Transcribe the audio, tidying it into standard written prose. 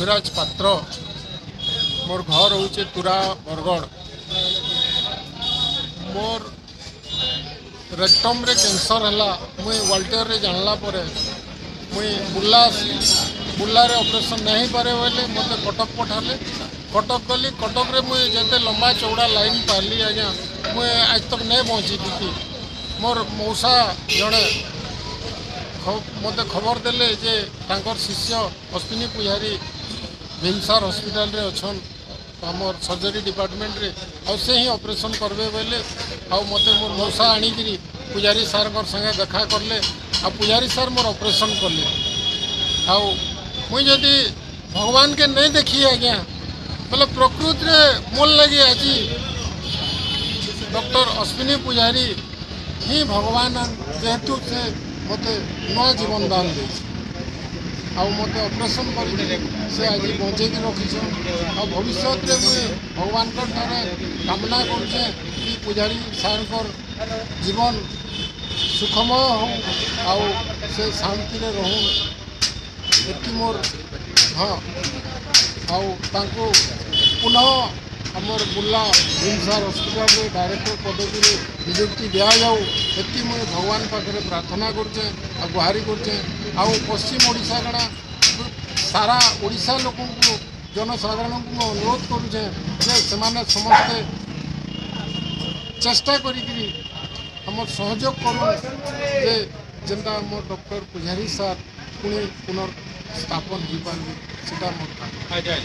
ପୃଥ୍ୱୀରାଜ ପାତ୍ର। ମୋର୍ ଘର ହଉଛେ ତୁରା, ବରଗଡ଼। ମୋର୍ ରେକ୍ଟମ୍ରେ କ୍ୟାନ୍ସର୍ ହେଲା। ମୁଇଁ ୱାଲ୍ଟେରରେ ଜାଣିଲା ପରେ ମୁଇଁ ବୁର୍ଲା ଆସିଲି। ବୁର୍ଲାରେ ଅପରେସନ୍ ନାଇଁ ହେଇପାରେ ବୋଇଲେ ମୋତେ କଟକ ପଠାଲେ। କଟକ ଗଲି। କଟକରେ ମୁଇଁ ଯେତେ ଲମ୍ବା ଚଉଡ଼ା ଲାଇନ୍ ପାଇଲି ଆଜ୍ଞା, ମୁଇଁ ଆଜ୍ ତକ୍ ନାଇଁ ବଞ୍ଚିଥିତି। ମୋର୍ ମଉସା ଜଣେ ମୋତେ ଖବର ଦେଲେ ଯେ ତାଙ୍କର ଶିଷ୍ୟ ଅଶ୍ୱିନୀ ପୂଜାରୀ ଭୀମସାର ହସ୍ପିଟାଲରେ ଅଛନ୍, ଆମର୍ ସର୍ଜରୀ ଡିପାର୍ଟମେଣ୍ଟରେ, ଆଉ ସେ ହିଁ ଅପରେସନ୍ କରିବେ ବୋଇଲେ। ଆଉ ମୋତେ ମୋର୍ ମଉସା ଆଣିକିରି ପୂଜାରୀ ସାର୍ଙ୍କର ସାଙ୍ଗେ ଦେଖା କଲେ, ଆଉ ପୂଜାରୀ ସାର୍ ମୋର୍ ଅପରେସନ୍ କଲେ। ଆଉ ମୁଇଁ ଯଦି ଭଗବାନକେ ନେଇ ଦେଖି ଆଜ୍ଞା, ବୋଲେ ପ୍ରକୃତିରେ ମୋର୍ ଲାଗି ଆଜି ଡକ୍ଟର ଅଶ୍ୱିନୀ ପୂଜାରୀ ହିଁ ଭଗବାନ, ଯେହେତୁ ସେ ମୋତେ ନୂଆ ଜୀବନ ଦାନ ଦେଇଛି ଆଉ ମୋତେ ଅପରେସନ୍ କରିକି ସେ ଆଜି ବଞ୍ଚେଇକି ରଖିଛନ୍। ଆଉ ଭବିଷ୍ୟତରେ ମୁଇଁ ଭଗବାନଙ୍କ ଠାରେ କାମନା କରୁଛେଁ କି ପୂଜାରୀ ସାର୍ଙ୍କର ଜୀବନ ସୁଖମୟ ହଉ ଆଉ ସେ ଶାନ୍ତିରେ ରହୁନ୍, ଏତ୍କି ମୋର୍। ହଁ, ଆଉ ତାଙ୍କୁ ପୁନଃ ଆମର ବୁର୍ଲା ଭୀମସାର ହସ୍ପିଟାଲରେ ଡାଇରେକ୍ଟର ପଦବୀରେ ନିଯୁକ୍ତି ଦିଆଯାଉ, ଏତ୍କି ମୁଇଁ ଭଗବାନ ପାଖରେ ପ୍ରାର୍ଥନା କରୁଛେଁ ଆଉ ଗୁହାରି କରୁଛେଁ। ଆଉ ପଶ୍ଚିମ ଓଡ଼ିଶା କାଣା, ସାରା ଓଡ଼ିଶା ଲୋକଙ୍କୁ, ଜନସାଧାରଣଙ୍କୁ ମୁଁ ଅନୁରୋଧ କରୁଛେଁ ଯେ ସେମାନେ ସମସ୍ତେ ଚେଷ୍ଟା କରିକିରି ଆମର ସହଯୋଗ କରୁନ୍ ଯେ ଯେନ୍ତା ଆମର ଡକ୍ଟର ପୂଜାରୀ ସାର୍ ପୁଣି ପୁନର୍ସ୍ଥାପନ ହେଇପାରିବେ, ସେଟା ମୋର। ଆଜ୍ଞା।